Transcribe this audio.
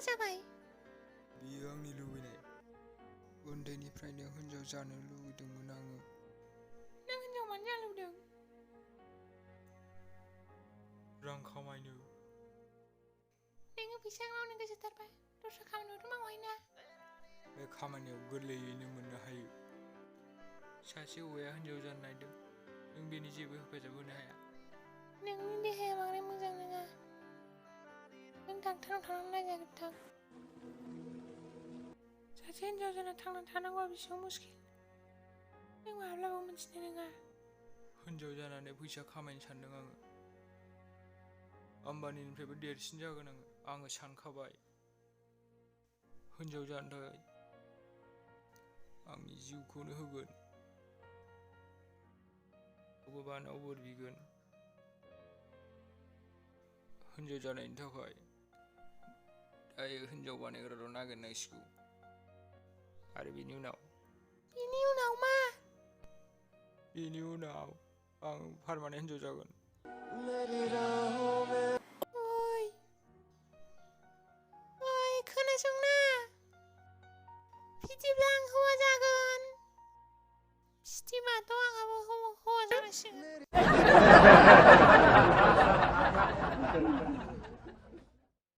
जाबाय? बियो आंनि लुबैनाय। उन्दैनिफ्रायनो हिनजाव जानो लुबैदोंमोन आङो। नों हिनजाव मानो जानो लुबैदों? रां खामायनो। नोङो फैसा मावनो गोसोथारबा दस्रा खामानियावथ' मावहैना। बे खामानियाव गोरलैयैनो मोननो हायो। सासे हौवाया हिनजाव जानो नागिरदों, नों बेनि जेबो हेफाजाब होनो हाया। नोंनि देहाया बांद्राय मोजां नङा। नों डाक्टारनाव थांनानै नायजाग्रोथों। सासे हिनजाव जाना थांनानै थानांगौआ बेसेबां मुस्किल नों माब्लाबा मिन्थिनाय नङा। हिनजाव जानानै फैसा खामायनो सानदों आङो। आम्बानिनिफ्रायबो देरसिन जागोन आङो सानखाबाय। हिनजाव जानो थाखाय आंनि जिउखौनो होगोन। भगबानाव बोर बिगोन। हिनजाव जानायनि थाखाय दायो हिनजाव बानायग्राल' नागिरनांसिगौ। आरो बेनि उनाव मा? बेनि उनाव आं पारमानेन्ट हिनजाव जागोन। ओइ खोनासंना, बिदिब्ला आं हौवा जागोन। बिदिबाथ' आंहाबो हौवा जानांसिगोन।